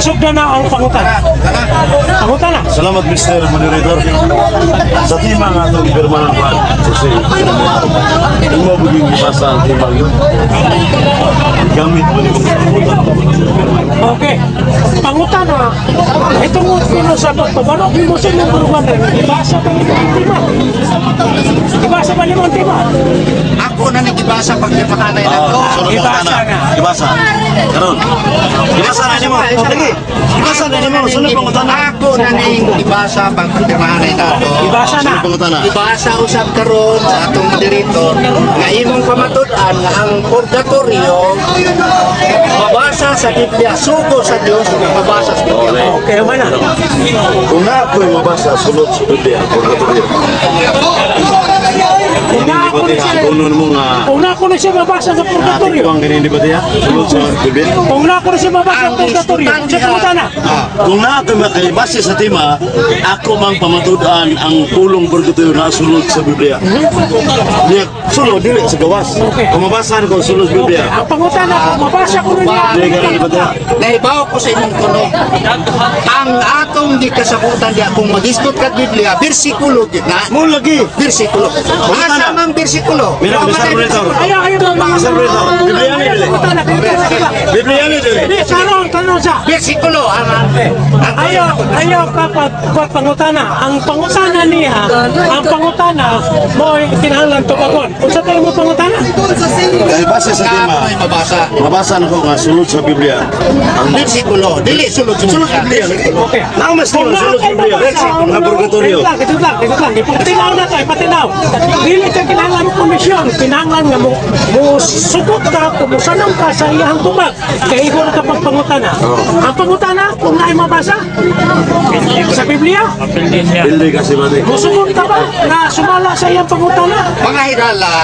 Isugda na ang pangutana. Pangutana. Salamat, Mr. Moderator. Sa tema nga itong gipirma ng Juan, Jose, imo buging gibasa ang tema yun. Gamit mo ni kong sabutan. Okay. Pangutana, itong kuno sa pagpabano, mo sa number 1 rin. Ibasa pa nimo ang tema. Ibasa pa nimo ang tema. Ako na nagibasa pag napakanay na to. Sunod Ibasa pangutana. na. Ibasa. Karon. Ibasa na nimo. Lagi. Ibasa na nimo. Sunod pangutana. Ako na ning ibasa pag pirmahanay na to. Ibasa na. Sunod pangutana. Ibasa usab karon sa atong moderator nga imong pamatud-an nga ang purgatorio mabasa sa Biblia, sugo sa Dios mabasa sa Biblia. Okay, man na. Kung na ako'y mabasa sulod sa Biblia, purgatorio. Kung na ako na siya, Kuno mo nga kung na ako na siya mabasa sa purgatorio, Ang ganyan di ba diya? Sulod sa Biblia. Kung na ako na siya mabasa sa purgatorio, sa pangutana. Kung na ako makibase sa tema, ako mang pamatud-an ang pulong purgatorio na sulod sa Biblia. Niya, sulod dili sa gawas. Kung mabasa ko sulod sa Biblia. Ang pangutana, kung mabasa ko na niya, Di ganun di ba diya? Nahibaw ko sa imong tunog. Ang atong di kasabutan diya kung magisgot ka Biblia, bersikulo gyud na. Mo lagi. Bersikulo. Asa man bersikulo? Mira, Mr. Moderator. Ayaw, ayaw, Mr. Moderator, Biblia ni dili. Pangutana, pangutana, diba? Biblia ni dili. Hindi, tanong, tanong siya. Bersikulo ang ang Ayaw, ayaw ka pa pangutana. Ang pangutana niya, ang pangutana mo kinahanglan tubagon. Unsa tayo mo pangutana? Dahil base sa na tema, ako ay mabasa. mabasa na ko nga sulod sa Biblia. Ang Bersikulo, dili sulod sa sulod sa Biblia. Okay. Naamas Kung ni sulod sa na Biblia. Nga purgatorio. Wait lang, ito lang, ito lang. Ipatinaw na to, ipatinaw. Dili ka kinahanglan mo komisyon, kinahanglan nga mo sugot ka, kumusanong ka sa iyang tubag. Kay igor ka pagpangutana. Ang pangutana, kung naay mabasa sa Biblia, Dili kasi ba di? musugot ka ba na sumala sa iyang pangutana? Mga higala,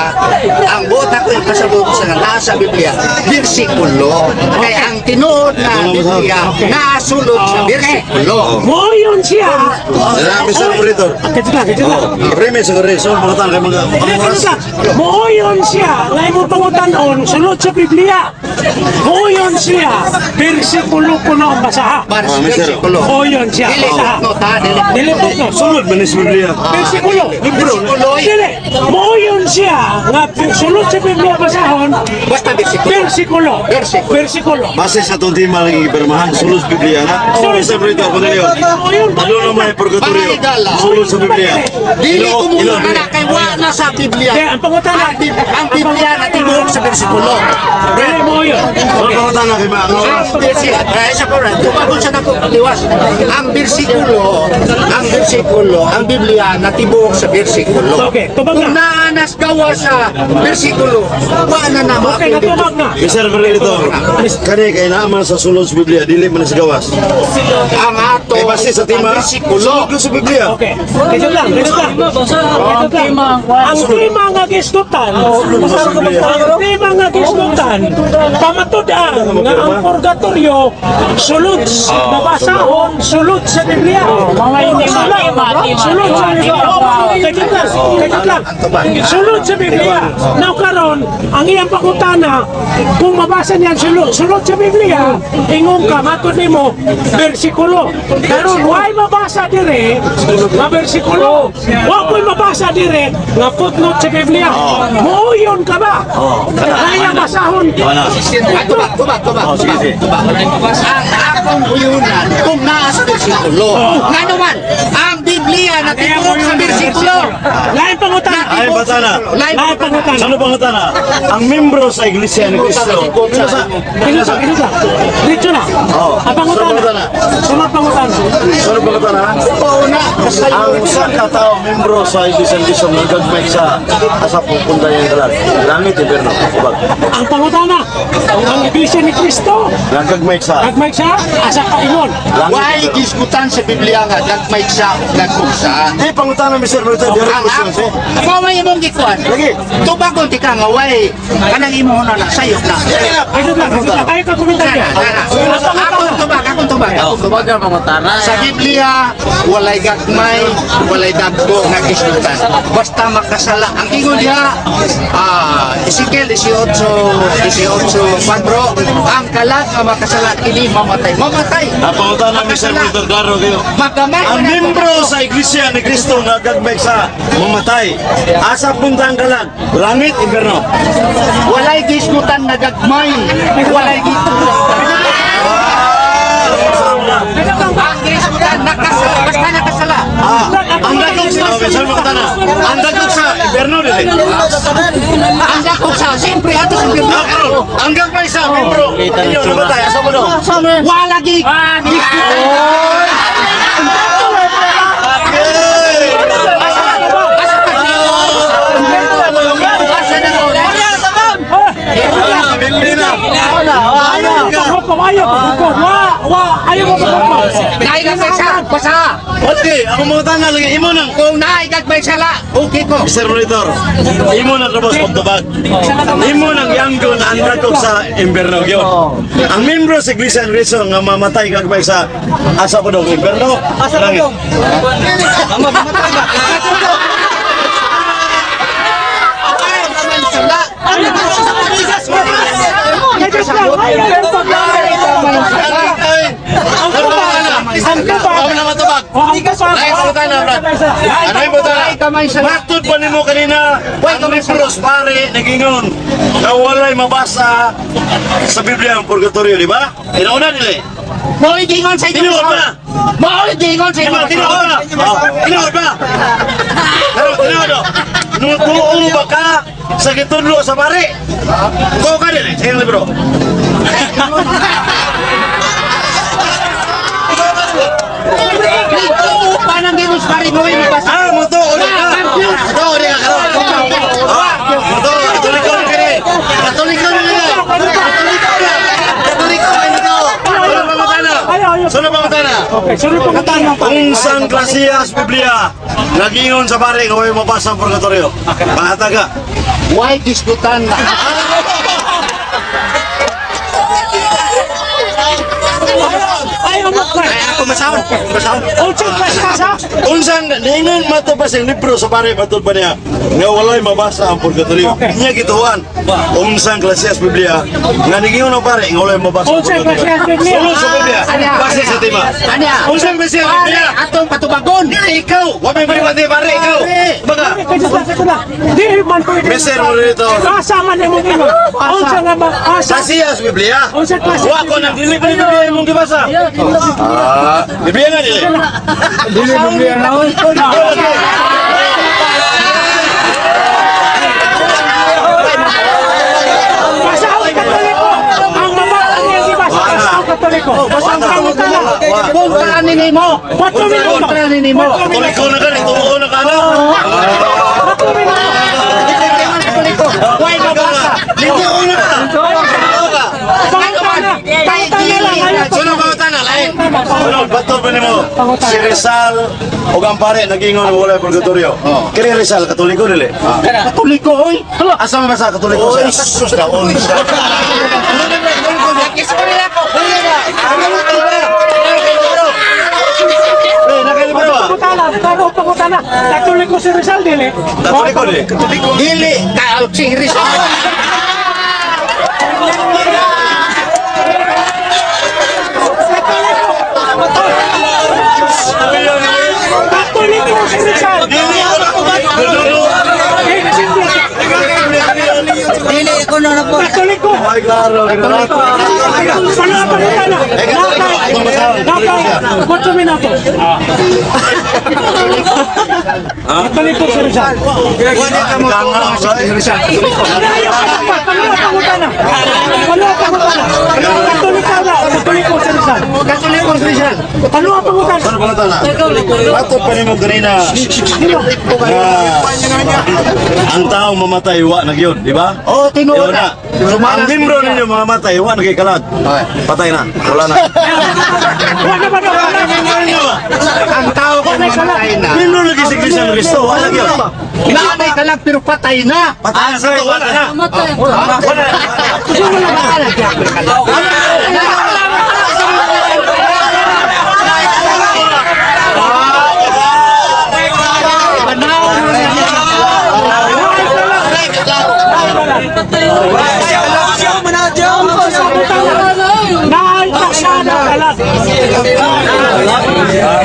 ang buot ako ipasabot sa nga naa sa Biblia, bersikulo. Kay ang tinuod na Biblia naasulod sa bersikulo. Mo yun siya. Dili, Mr. Moderator. Kito lang, kito lang. Prime sa kore, so pangutana kay mga Hindi, kito lang. Mooyon siya, nga imong pangutanon, sulod sa Biblia. Mooyon siya, bersikulo kuno ang basaha. Bars, Ah, Mr. bersikulo. Mooyon siya, Dili basaha. nota, dili. Dili po. Sulod man ni sa Biblia. Bersikulo. Bersikulo. Dili. Mooyon siya, nga sulod sa Biblia basahon, Basta bersikulo. bersikulo. Bersikulo. Bersikulo. Base sa itong tema lagi gipirmahan, sulod sa Biblia na. Sulod Mr. Moderator, kung niliyon. Mooyon. Ano na may purgatorio? Mga higala. Sulod sa Biblia. Dili Ilo, kumuha ilo, na kay wa na sa Biblia. Kaya ang pangutana, Ang Biblia na tibuok sa bersikulo. Dili mooyon. Ano pangutana kay mga Ang bersikulo, eh, sa Quran, tumagon sa nako liwas. Ang bersikulo, ang bersikulo, ang Biblia na tibuok sa bersikulo. Okay, tubag Kung na. naanas gawa sa bersikulo, wa na na Okay, natubag na. Mr. Moderator, kani kay naaman sa sulod sa Biblia, dili man sa gawas. Ang ato, Kay base sa tema, ang bersikulo. sulod sa Biblia. Okay. Ito lang, ito lang. Ito lang. Ang tema nga gisgutan, ang tema nga gisgutan, pamatud-an nga ang purgatorio sulod sa mabasahon, sulod sa Biblia. Sulod, sulod sa Biblia. Kajut lang, kajut lang. Sulod sa Biblia. Now karon, ang iyang pangutana, kung mabasa niya ang sulod, sulod sa Biblia, ingon ka, matod nimo, bersikulo. Karon, why mabasa dire, nga bersikulo? Wa ko'y mabasa dire, nga footnote sa Biblia. Muuyon ka ba? Kaya basahon. Wala. Ah, tubag, tubag, tubag, Oh, sige, tubag, sige. tubag. Ang akong uyunan, kung naa sa bersikulo. Nga naman, ang Biblia na tibuok sa bersikulo. Lain pangutana. Ay, batana. Lain Lain pangutana. Ano pangutana? Ang membro sa Iglesia ni Cristo. Ito sa, ito sa. Diretso na. Ang pangutana. Sunod pangutana. Ano pangutana? Oo na, basta Ang usa ka tao membro sa Iglesia ni Cristo nga gagmay sa asa pupunta niya talan. Langit, impierno. Ubag. Ang pangutana, ang Iglesia ni Cristo, Nga gagmay sa nagmay siya, asa kaingon. langit. Why Impierno. gisgutan sa Biblia nga gagmay siya o gagmay siya? Di pangutana, Mr. Moderator, direct Ang questions ako, eh. mao may imong gikuan. Lagi. Tubagon ti ka nga way kanang imong na sayop na. Ito lang, ito lang. Ayaw ka komentaryo. Akong tubag, akong tubag. tubag, akong tubag. Sa Biblia, walay gagmay, walay dagko nga gisgutan. Basta makasala. Ang ingon diha, Ezekiel 18, 18:4, ang kalag nga makasala kini mamatay. Mamatay. Napangutan namin sa Mr. Klaro kayo. Magamay. Ang membro sa Iglesia ni Cristo nga gagmay sa mamatay. Asa punta ang kalag? Langit, impyerno. Walay gisgutan nga gagmay. Walay gisgutan. Ang gisgutan nakasala, basta nakasala. Ang dagok sa, okay, sorry mga ang dagok sa impyerno dili. Ang dako sa, siyempre ato sa Biblia. Karon, ang gagmay sa membro inyo namatay asa mo do? Wala gi gisgutan. Asa na ko? Ayaw paghukom, ayaw paghukom. Wa, wa, ayaw mo paghukom. Naay gagmay sala, basa. Okay, ang mga tanga lagi imo nang Kung naay gagmay sala, okay ko. Mr. Monitor, imo nang rabos pagtubag. Imo nang yanggon ang dagok sa impyerno gyud. Ang membro sa Iglesia ni Cristo nga mamatay gagmay sa asa po dong impyerno. Asa po dong? Sala. Ang tubag. Ang matubag. Ang tubag. Ay, pangutana, Brad. Ano yung pangutana? Ay kamay sala. Matod pa nimo kanina, ang membros pare nagingon na walay mabasa sa Biblia ang purgatorio, di ba? Tinuod dili. Mao'y gingon sa inyo. Tinuod ba? Mao'y gingon sa Di inyo. ba? Tinuod ba? Tinuod ba? Pero tinuod o. Nutuo ba ka sa gitudlo sa pare? Tuo ka dili sa iyong libro. Ito pa nang gingon sa pare mo mabasa. Ah, mutuo na ka. Mutuo na ka karon. Ah, mutuo, Katoliko na kini. Katoliko na kini. Katoliko na. Katoliko na ito. Sunod pangutana. Sunod pangutana. Okay, sunod pangutana. Unsang klasiya sa Biblia nagingon sa pare nga way mabasa ang purgatorio? Pangataga. Why gisgutan na? Ayaw mo pa. Ay ako masahol. Masahol. Unsang klase sa? Unsang ningon matubas ang libro sa pare matud pa niya nga walay mabasa ang purgatorio. Okay. Niya gituan. Unsang klasiya sa Biblia nga ningon ang pare nga walay mabasa ang Unsang purgatorio. klasiya sa Biblia? Sulod sa Biblia. Anya. Base sa tema. Anya. Unsang klasiya sa Pare, Biblia? atong patubagon. Dili ikaw. Wa may pariwati pare ikaw. Baga. Di man pwede. Mr. Moderator. Asa man imong ingon. Unsa nga ba? Asa? Klasiya sa Biblia. Unsang klase? Wa ko nang dili pa ni Biblia imong gibasa. Ah, Biblia na dili. Dili Biblia na oy. Basa ang Katoliko. Ang mamatay niya di basa. Basa ang Katoliko. Basa ang pangutana. Puntaan ni mo. 4 minuto. Puntaan ni mo. Katoliko na ka, tuo na ka na. 4 minuto. Katoliko. Why mabasa? Tuo na ka. Tuo ka. Pangutana. Pangutana lang. Ayaw pa. Sunod pangutana, lain. Sunod, bato pa nimo. Si Rizal o ang pare nagingon wala purgatorio. Kini Rizal Katoliko dili. Katoliko oy. Asa man basa Katoliko Oy, siya? sus na oy. Eh, nakalibro ah. Pangutana. Karo pangutana. Katoliko si Rizal dili. Katoliko dili. Dili ka si Rizal. Katoliko si Rizal. Dili ko Eh, sindi. Dili ko na po. Katoliko. Ay, klaro. Katoliko. Ano ang pangutana? Eh, Katoliko. Itong basahan. Katoliko siya. Nakay, 4 minuto. Katoliko si Rizal. Wala ka mo si Rizal. Ayaw ka pa. Ano ang pangutana? Ano ang pangutana? Katoliko na. Katoliko si Rizal. Katoliko si Rizal. Ano ang pangutana? Ano pangutana? Bato pa nimo kanina na ang tao mamatay wa na gyud, di ba? Oh, tinuod Yun na. na. Ang membro ninyo mga matay, wa na kay kalag. Patay na. Wala na. Wala ba daw? Wala. Membro ninyo ba? Ang tao kung mamatay na. Membro lagi si Cristo Cristo, wala gyud. Naanay ka lang pero patay na. Patay na sa wala na. Wala na. Wala na.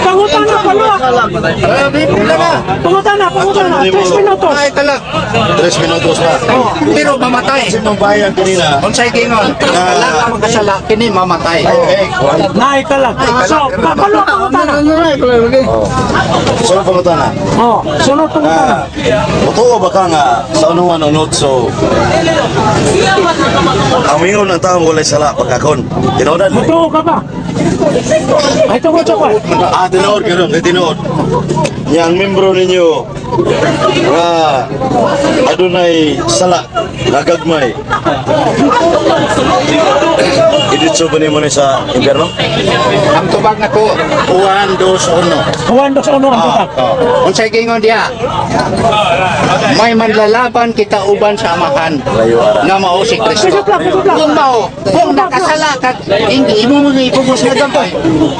Pangutana pa lo. Pangutana, pangutana. 3 minutos. Ay, talag. 3 minutos na. Pero mamatay. Kasi nung bayan kanina, Unsay gingon? Wala ka makasala kini, mamatay. Eh, kuwan. Naay ka lang. So, papalo pangutana. So, pangutana. Oh, sunod pangutana. Ah, totoo ba ka nga sa unuhan ng notso ang mingon ng taong walay sala pagkakon? Tinuodan mo? Totoo ka ba? Ay, tungkol sa kwan. Ah, tinuod karon, kay tinuod. Nya ang membro ninyo nga adunay sala nagagmay. Iditso ba nimo ni sa impyerno? Ang tubag nako, Juan 2:1. Juan 2:1 ang tubag. Oh. Unsay gingon diha? May manlalaban kita uban sa Amahan Layo ara. nga mao si Kristo. Kusot lang, kusot lang. Kung mao, kung nakasala ka, hindi imo mo ipugos nga gamay.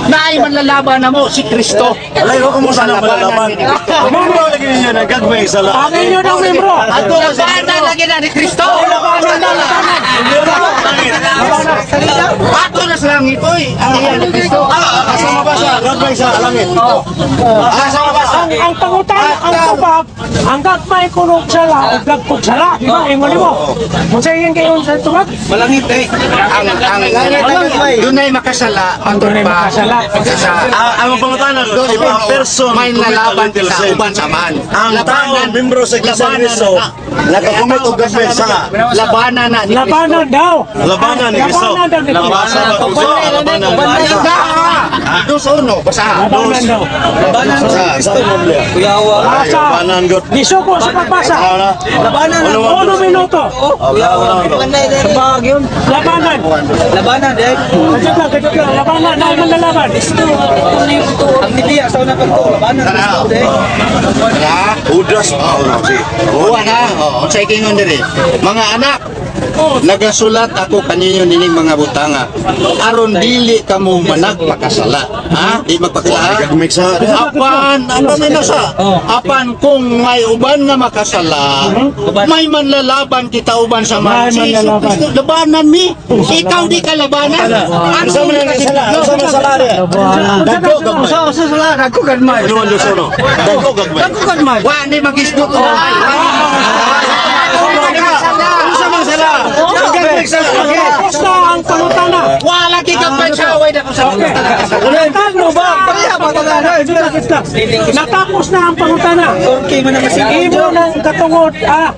Naay manlalaban na mo si Kristo. Alay, wa mo sana Labanan malalaban. ni Kristo. Membro lagi ninyo nagagmay sala. Ang inyo ng membro. Ato labanan lagi na ni Kristo. Labanan na, labanan. Ato na sa langit oy, ang iya ni Kristo. Kasama ba sa gagmay sa langit? Kasama ba sa Ang pangutana, ang tubag, ang gagmay kunog sala o gagpog sala. Di ba? Ingon mo. Kung sa iyong kayon sa tubag, Malangit eh. Ang dunay makasala, matud Dunay pa makasala. Sa Ah, ang pangutana Dos if a person may commit a lalaban little kita sin, uban sa man. ang tao membro sa Iglesia ni Cristo nakakumit og gagmay sala. Labanan na ni Kristo. Labanan daw. Labanan ni Kristo. Labanan daw ni Kristo. Labanan ba Kristo? Labanan ni Kristo. 2:1, basa. Labanan daw. Sa Biblia. Basa. Labanan god. Nisuko sa pagbasa. Ano na? Labanan. 1 minuto. Sabag yun. Labanan. Labanan eh. Kajot lang, kajot lang. Labanan, na man lalaban. Ang nibiya sa unang pagtuo. Labanan. Tanaw. Eh. Ha? Udas. Oh, no, sige. Uwa na. Oh, unsay kingon diri? Mga anak, nagasulat ako kaninyo nining mga butanga aron dili kamo managpakasala. Ha? Di magpakasala. Gagmay sa Apan, ano may nasa? Apan kung may uban nga makasala, may manlalaban kita uban sa man. May Si Jesus manlalaban. Kristo, labanan mi. Ikaw di ka labanan. Ano Sa man ang sala? Sa man sala diya? Dagko gagmay. Sa sa sala dagko gagmay. Ano man 2:1? Dagko gagmay. Dagko gagmay. Wa ni magisdot ko. Ano sa man sala? Gagmay sala. Tapos na ang pangutana. Wala ki kapay sa away na ko sa Natapos ba? Pareha ba talaga? Natapos na ang pangutana. Okay man ang Imo ng katungod, ah,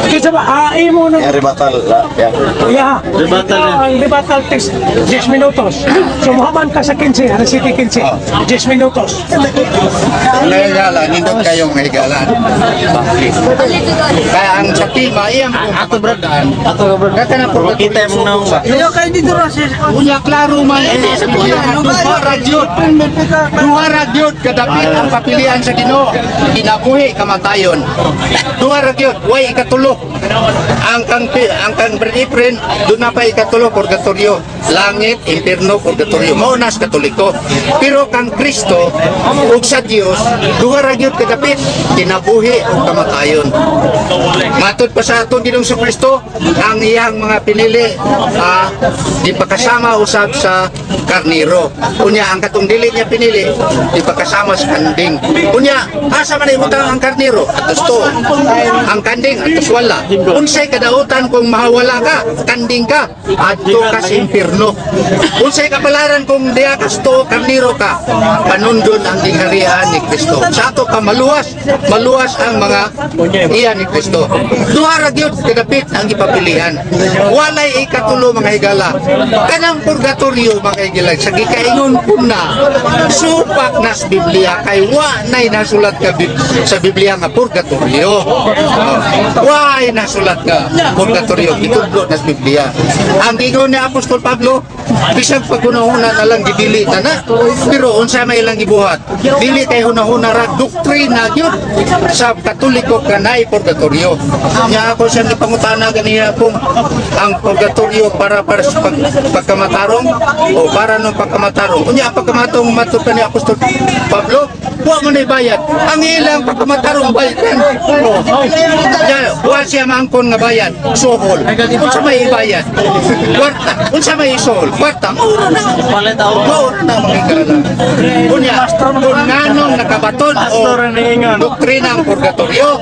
kinsa ba, ah, imo ng Yang rebuttal la. Ya. Yeah. Rebuttal. Ang rebuttal takes 10 minutos. So muhaman ka sa 15, alas 7:15. 10 minutos. Mga higala, nindot kayong mga higala. Kaya ang sa tima, iyang ato brad. Ato brad. Kaya na po Kita mong naong ba? Ayaw kayo dito ra sir. Unya klaro man eh. Duha ra gyud. Duha ra gyud kadapit ang papilian sa Ginoo. Kinabuhi kamatayon. Duha ra gyud, way ikatulo. Ang kang Efren, doon na pa ikatulo, purgatorio. Langit, impierno, purgatorio. Mao na sa Katoliko. Pero kang Kristo ug sa Dios, duha ra gyud kadapit, kinabuhi ug kamatayon. Matod pa sa atong Ginoong Kristo, ang iyang mga pinili di pakasama usab sa karniro. Unya ang katong dili niya pinili, di pakasama sa kanding. Unya, asa man ibutang ang karniro? Atos to. Ang kanding atos wala. Unsay kadautan kung mahawala ka, kanding ka, adto ka sa impierno. Unsay kapalaran kung diha ka sa tuo, karniro ka, panundon ang gingharian ni Kristo. Sa ato ka maluwas, maluwas ang mga iya ni Kristo. Duha ra gyud kadapit ang gipapilian. Walay ikatulo, mga higala. Kanang purgatorio, mga higala, sa gikaingon ko na supak nas Biblia kay wa nay nasulat ka sa Biblia nga purgatorio. Oh. Wa nasulat ka purgatorio, gitudlo nas Biblia. Ang giingon ni Apostol Pablo, bisag paghunahuna na lang gidili na na. Pero unsa may ilang gibuhat? Dili kay hunahuna ra, doktrina gyud sa Katoliko kanay purgatorio. Nya ako siyang gipangutana ganiya kung ang purgatorio para sa pagkamatarong o para nung pagkamatarong. Unya ang pagkamatong matud pa ni Apostol Pablo, wa man nay bayad. Ang ilang pagkamatarong bayadan. Nya, wa siya maangkon nga bayad, suhol. Unsa may ibayad? Kwarta. Unsa may isuhol? Kwarta. Kwarta, mura na. Mura na, mga higala. Unya, kung nganong nakabaton o doktrina ang purgatorio,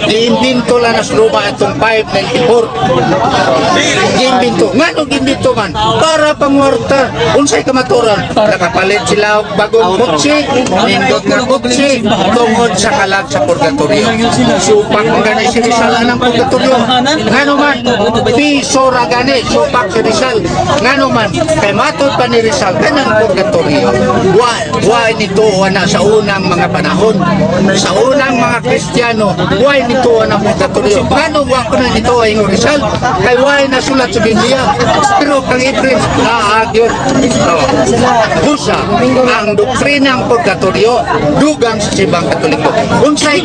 giimbento lang na sa Roma itong 594. Giimbento. Nganong giimbento man? Para pangwarta. Unsay kamaturan? Nakapalit sila og bagong kotse, nindot nga kotse, tungod sa kalag sa purgatorio. Supak man gani si Rizal anang purgatorio. Ngano man, piso ra gani, supak si Rizal. Ngano man, kay matod pa ni Rizal, kanang purgatorio. Wa nito na sa unang mga panahon. Sa unang mga Kristiyano, wa nito na purgatorio. Ngano wa ko na nito ay Rizal? Kay wa nasulat sa Biblia. Pero kang Efren, naagyon. Oh. Busa, ang doktrina ng purgatorio, dugang sa Simbang Katoliko. Unsay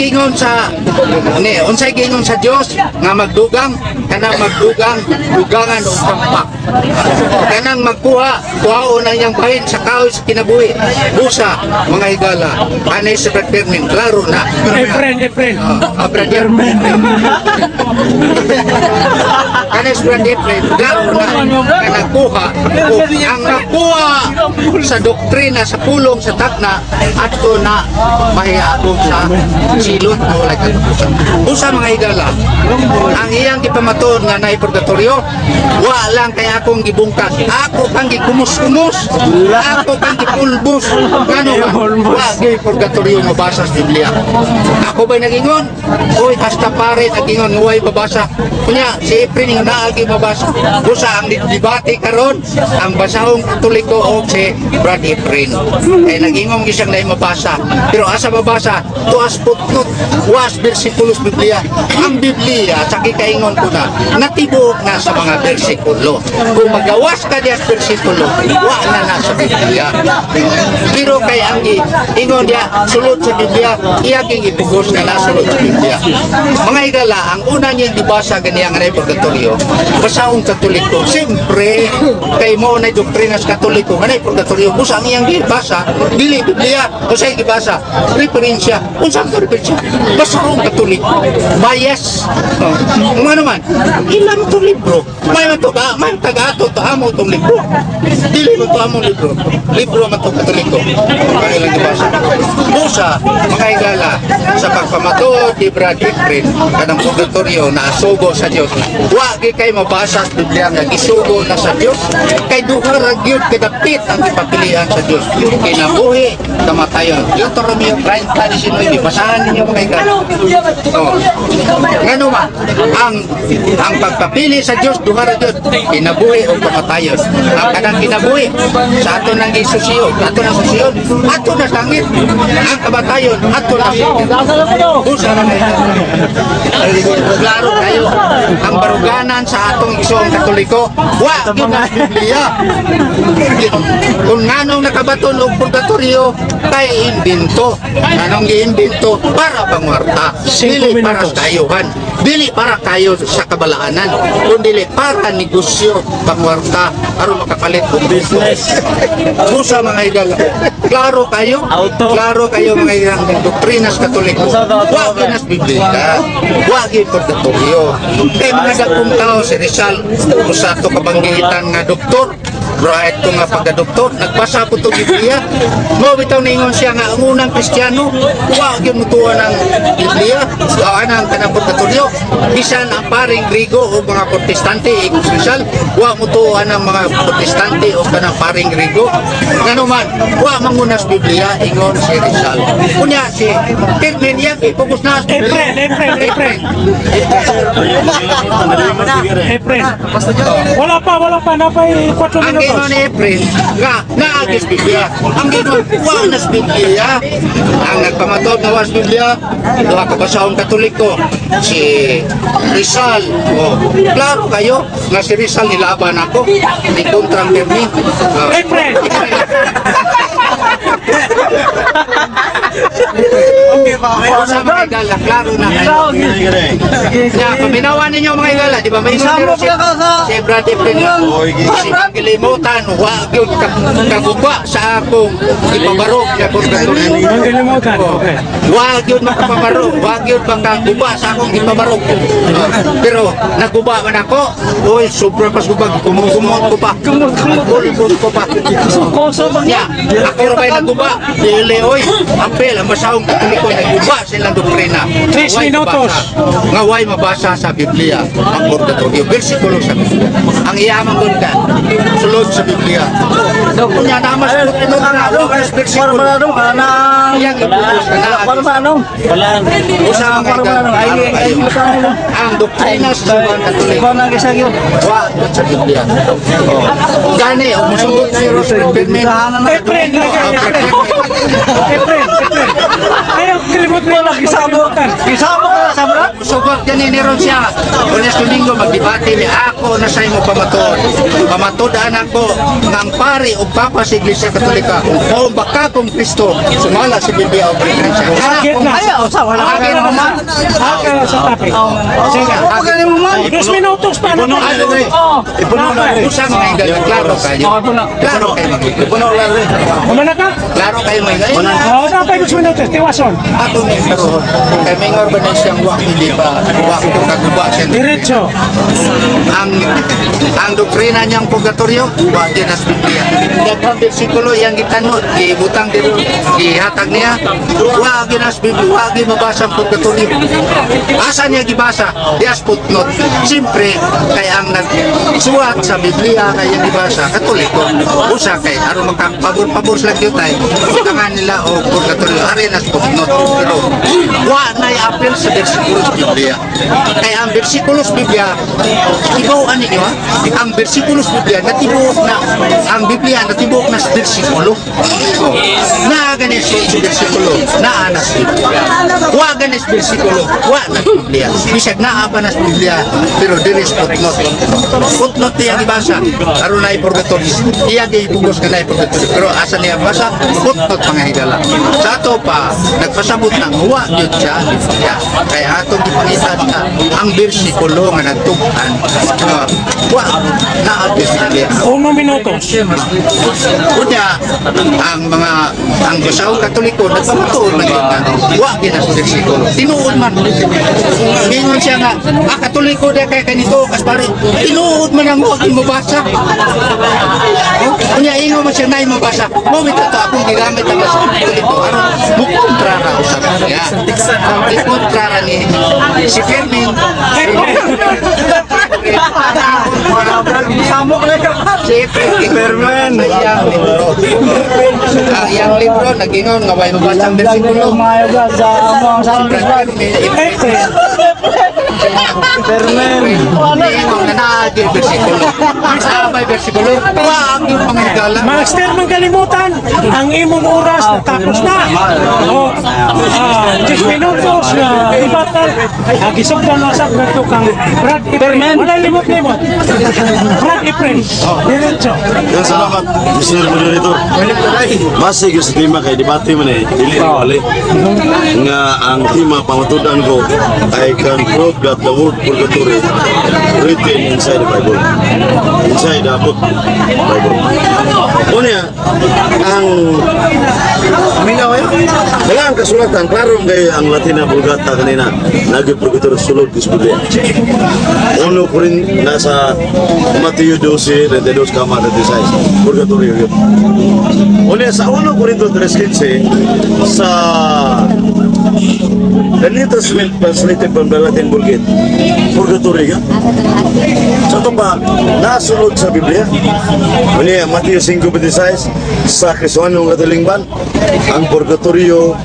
gingon sa Dios nga magdugang, kanang magdugang, dugangan og kampak. Kanang magkuha, kuhaon ang iyang bahin sa kahoy sa kinabuhi. Busa, mga higala, anay sa Brad Fermin, klaro na. Efren, Efren. Ah, Brad Fermin. Kanay sa Brad Efren, klaro na. Kanang kuha, ang nakuha sa doktrina, sa pulong, sa takna, adto na mahiagom sa silot mo walay katapusan. Busa, mga higala, ang iyang gipamatuod nga naay purgatorio, wa lang kay akong gibungkag. Ako pang gikumus-kumus, ako pang gipulbos. Ngano man, wa gyud purgatorio mabasa sa Biblia. Ako ba'y nagingon? Uy, hasta pare nagingon, way mabasa. Kunya, si Efren yung naagi mabasa. Busa ang debate karon, ang basahong Katoliko o si Brad Efren. Kay nagingon gisang na mabasa. Pero asa mabasa? Tuas footnote, was versikulos Biblia. Ang Biblia, sa kikaingon ko na, natibuok na sa mga bersikulo. Kung magawas ka diya sa bersikulo, wa na na sa Biblia. Pero kay ang ingon diya, sulod sa Biblia, iyaging ipugos nga nasulod sa Biblia. Mga higala, ang una niyang gibasa ganiya nga na purgatorio, basahong Katoliko. Siyempre, kay mo na doktrina sa Katoliko, nga na purgatorio, busa ang iyang gibasa, dili Biblia, o sa gibasa, referensya. Unsa ang referensya? Basahong Katoliko. Bias. Oh. Nga naman, ilang to libro? May man to ka, may taga-ato to amo tong libro. Dili mo to among libro. Libro man to Katoliko. Ang ilang gibasa. Busa, mga higala, sa pagpamatuod ni Brad Efren, kanang purgatorio na asugo sa Dios. Wa gi kay mabasa sa Biblia nga gisugo na sa Dios. Kay duha ra gyud kadapit ang gipapilian sa Dios. Kinabuhi, kamatayon. Deuteronomio 30:19. Basahan ninyo, mga higala. Oh. Ngano man, ang pagpapili sa Dios duha ra gyud, kinabuhi o kamatayon. Ang kanang kinabuhi sa ato nang gisusiyon, ato nang susiyon, ato na sa langit. Ang kamatayon ato na sa Busa na klaro kayo ang baruganan sa atong igsoong Katoliko, wa gyud na Biblia. Kung nganong nakabaton og purgatorio, kay imbento. Nganong giimbento? Para pangwarta, dili para sa kayuhan, dili para kayo sa kabalaanan, kundi para negosyo, pangwarta, aron makapalit og business. Busa, mga higala, klaro kayo, klaro kayo, mga higala, ang doktrinas Katoliko, wa gyud nas Biblia, wa gyud purgatorio. Kay mga dakong tao, si Rizal, usa to kabanggitan nga doktor, bright ko nga pagka-doktor, nagbasa po to Biblia. Mo bitaw ningon siya nga ang unang Kristiyano, wa gyud mutuo ng Biblia, wa nang kanang purgatorio. Bisan ang paring Grigo o mga Protestante, ikos Rizal, wa mutuo ang mga Protestante o kanang paring Grigo. Ngano man, wa mangunas Biblia, ingon si Rizal. Unya si Pirmin yang ipugos na. Efren, Efren, Efren. Efren. Wala pa, wala pa. Napay 4 Ang minutos. gingon ni Efren, nga naagis Biblia. Ang gingon, wa nas Biblia. Ang nagpamatod na was Biblia, duha ka basahong Katoliko, si Rizal. Oh, klaro kayo nga si Rizal nilaban ako ni kontra ang Pirmin. Oh. Efren. Sa mga higala, klaro na kayo. Ya, paminawan ninyo, mga higala, di ba? May Isamo ka ka sa si Brad Efren. Si kilimutan, wa gyud kaguba sa akong ipabarog nga purgatorio. Kalimutan. Okay. Wa gyud makapabarog, wa gyud makaguba sa akong ipabarog. Pero naguba man ako, oy, sobra pas guba, kumot ko pa. Kumot ko pa. Koso ba Ya, ako ra ba'y naguba? Dili oy. Apel ang basahong Katoliko, naguba silang doktrina. 3 Way minutos. mabasa. Nga way mabasa sa Biblia ang purgatorio. Bersikulo sa Biblia. Ang iyaman ko ka sulod sa Biblia. Kunya namas puno na wa bersikulo. Iyang ipugos ka na. Usa ang ang doktrina sa Simbahan Katoliko. Wa sa Biblia. Oh. Gani, o musugot si Rosary Fermin. Efren, Efren. Efren, Efren. Ayaw, kalimut mo lang. Kalimutan. Isamo ka sa bra? Sugot gani ni ron siya. Lunes, Domingo magdebate ni ako na sa imo pamatuod. Pamatuod-an ako nga ang pari o papa sa Iglesia Katolika o bakakong Kristo sumala sa Biblia o referensya. Sakit na. Ayaw, sa wala ka Akin mo man. Akin sa topic. Sige. mo man. 2 minutos pa na. Ano eh? Ipuno na. Usa, mga higala, klaro kayo. Klaro kayo, mga higala. Kumana ka? Klaro kayo, mga higala. Oo, napay 2 minutos. Tiwason. Ako ni pero kay Mingor ba na siyang wa hindi ba wa ko kaguba siya. Diretso. Ang doktrina niyang purgatorio wa din sa Biblia. Daghang bersikulo iyang gitanod, gibutang dito, gihatag niya. Wa gyud sa Biblia, wa gyud mabasa ang purgatorio. Asa niya gibasa? Dias footnote. Siyempre, kay ang nagsuwat sa Biblia kay iyang gibasa, Katoliko. Usa kay aron makapabor-pabor sila gyud tay. Butangan nila og purgatorio ari na sa footnote. Pero wa na'y apel sa bersikulo sa Biblia. Kay ang bersikulo sa Biblia, tibuokan ninyo ha, ang bersikulo sa Biblia, natibuok na, ang Biblia natibuok na sa bersikulo. Oh. Naa gani sa bersikulo, naa na sa Biblia. Wa gani sa bersikulo, wa na sa Biblia. Bisag naa pa na sa Biblia, pero diri sa footnote. Footnote niya gibasa, aron na purgatorio. Iya gipugos ka na purgatorio. Pero asa niya basa? Footnote, mga higala. Sa ato pa, nagpasabot ng wa gyud siya. Biblia. Kaya atong gipangita na ang bersikulo nga nagtug-an wa naa sa Biblia. 1 minutos. Unya, ang mga ang basahong Katoliko nagpamatuod man gyud nga wa gyud na sa bersikulo. Tinuod man. Ingon siya nga, ah, Katoliko da kay kanito kas pare. Tinuod man ang wa gyud mabasa. Oh, unya ingon man siya nay mabasa. Mo bitaw to akong gigamit ang basahong Katoliko aron mukontra ra usab niya. Ikontra ra ni si Fermin. Isamo ka na. Si Fermin. Sa iyang libro. Ang iyang libro nagingon nga way mabasa ang bersikulo. Maayo ka sa among sa Efren. Fermin. Ingon nga naa gyud bersikulo. Sa may bersikulo, wa ang yung mga higala. Master, mangkalimutan, ang imong oras natapos na. O, 10 minutos na ibatal. Gisugdan na sa ngadto kang Brad Efren. Wala limot-limot. Brad Efren. Diretso. Yan, salamat, Mr. Moderator. Base gyud sa tema kay debate man eh, dili na wali. Nga ang tema pamatudan ko, I can prove that the word purgatory written inside the Bible. Inside the book Bible. Unya, ang wala ang kasulatan, klaro kay ang Latina Vulgata kanina, nagi purgatory sulod sa Biblia. Uno ko rin nasa Mateo 12, 32 kama 36. Purgatorio yun. Unya sa 1 Corinto 3.15 sa The New Testament translated from the Latin Vulgate, purgatory ka. Sa ito pa, nasulod sa Biblia. Unya, Mateo 5.26 sa Kristohanong Katilingban, ang purgatorio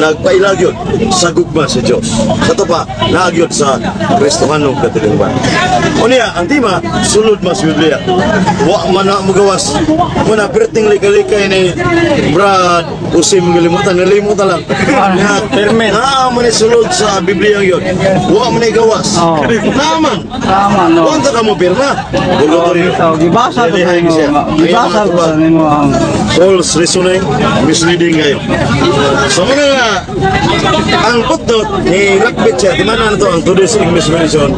nagpailagyod sa gugma sa Diyos. Sa ito pa, naagyod sa Kristohanong Katilingban. Unya, ang tema, sulod mas Biblia. Wa man na magawas. Muna, perting lika-likay ni Brad Usim galimutan, nalimutan lang. Nga, naa man ni sulod sa Biblia yun. Wa man ni gawas. Naman. Tama, no. Wa ka mo pirma. Purgatorio. So, gibasa to sa imo. Gibasa to sa nimo ang False reasoning, misleading kayo. So muna nga, ang footnote ni Lakbit siya, di man na to ang Today's English Version,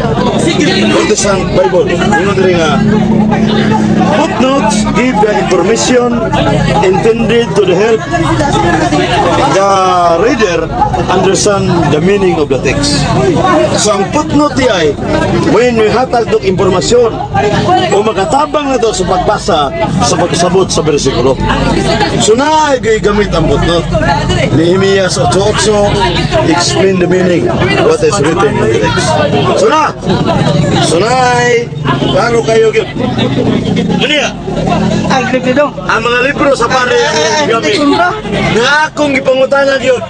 Protestant Bible. Ingon diri nga, "Footnotes give the information intended to help the reader understand the meaning of the text." So ang footnote ay when we hatag og impormasyon o makatabang na to sa pagbasa, sa pagsabot sa bersikulo. So na ay gamit ang footnote. Nehemias 8.8 explain the meaning what is written in the text. So na ay klaro kayo gyud. Ano ya? Ang creepy dong. Ang mga libro sa pare ang gamit. Na akong gipangutana gyud.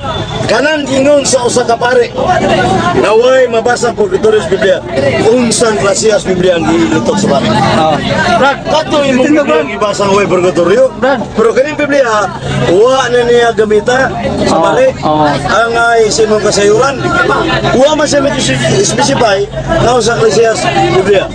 Kanan ingon sa usa ka pare. Naway mabasa Purgatorios Biblia. Unsang klasehas Biblia ang gilitok sa pare? Oh. Brad, kato imong Biblia ang gibasa nga way purgatorio. Pero kaning Biblia, wa na niya gamita sa pare. Ang ay sa imong kasayuran. Wa man siya specify na usa klasehas Biblia.